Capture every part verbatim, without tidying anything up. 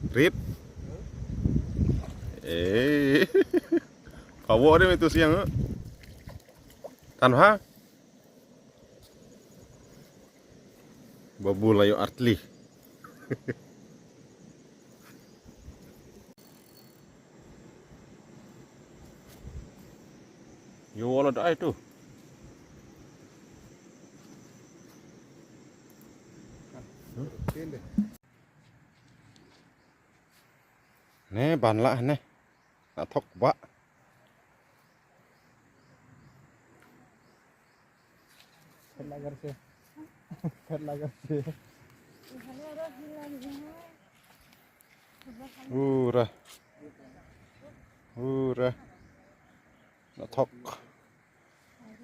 Rit. Eh. Ka wok de me tu siang, eh. Tan ha? Babu la ïoh artli. Ïoh wala dai tu. Ne ban lah ne. Na thok ba. Phet la gar se. Phet la gar se. Ura. Ura. Na thok.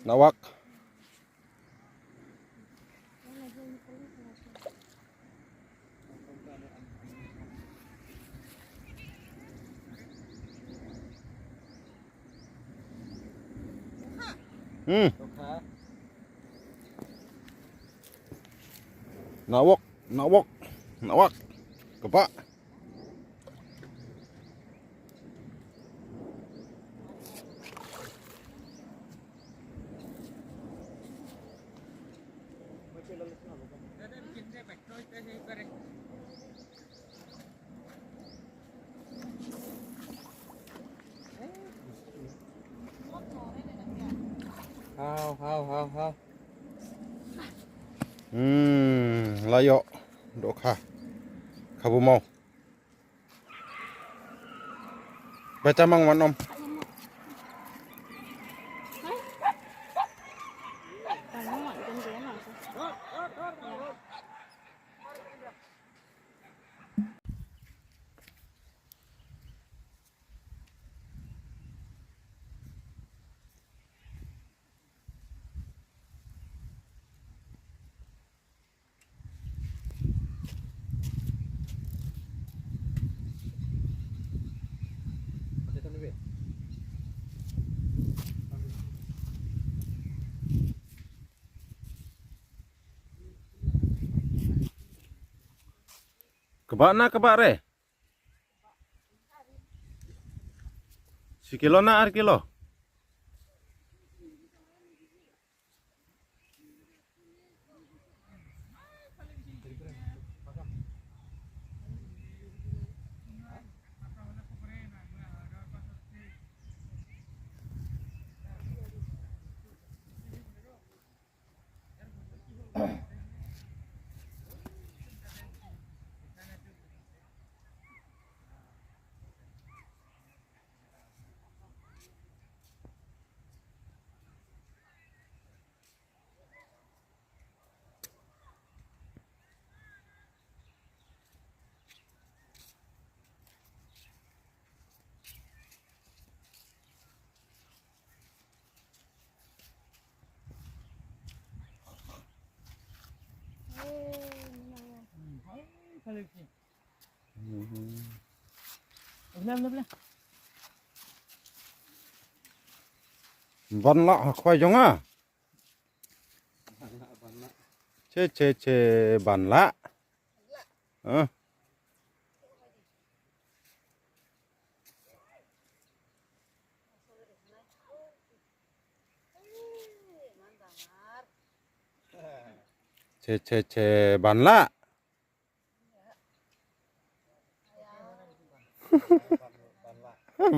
Na wak. Hmm. Na wok, na wok, na wak. Kaba. Haw, haw, haw, haw. Hmm, la ïoh. Dohkha. Kha bymmaw. Ba ta mang wan om. Kaba na kaba re. Si kilo na ar kilo. Ban lah ha khwai jong nga. Che che che ban lah. Hah? Che che che ban lah.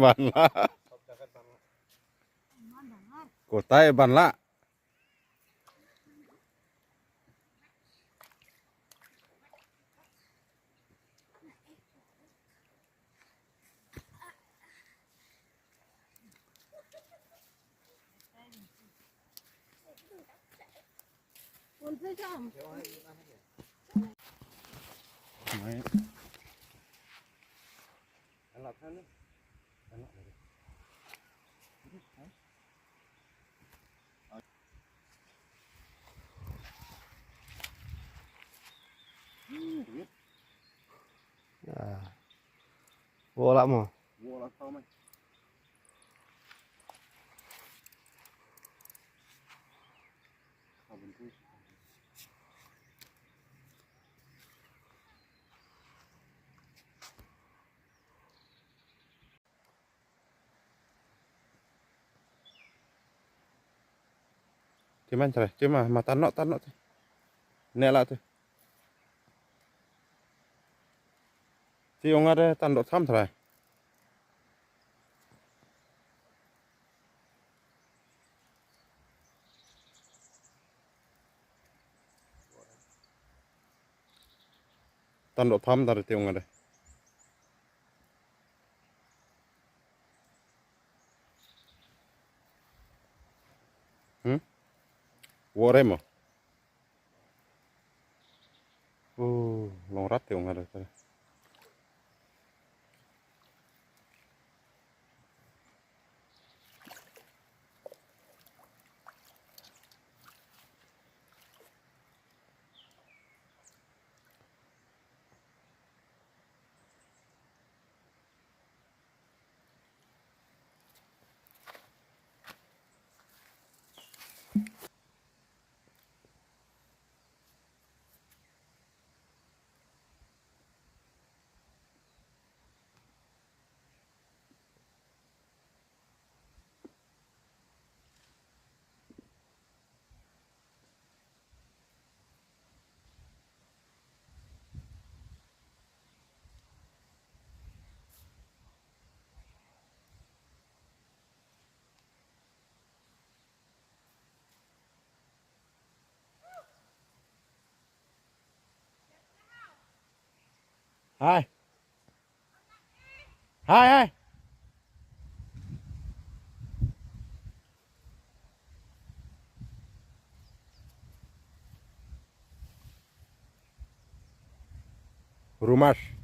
Ban lah. Ko tai ban lah. Wala mo. Ti man trai, ti ma, ma tan noh, tan noh ti. Ne la ti. Ti ong ada tan dok tham trai. Tan dok tham trai ti ong ada. Hmm? Wore mo. Uh, long rat te ong ada. Hai. Hai, hai. Rumas.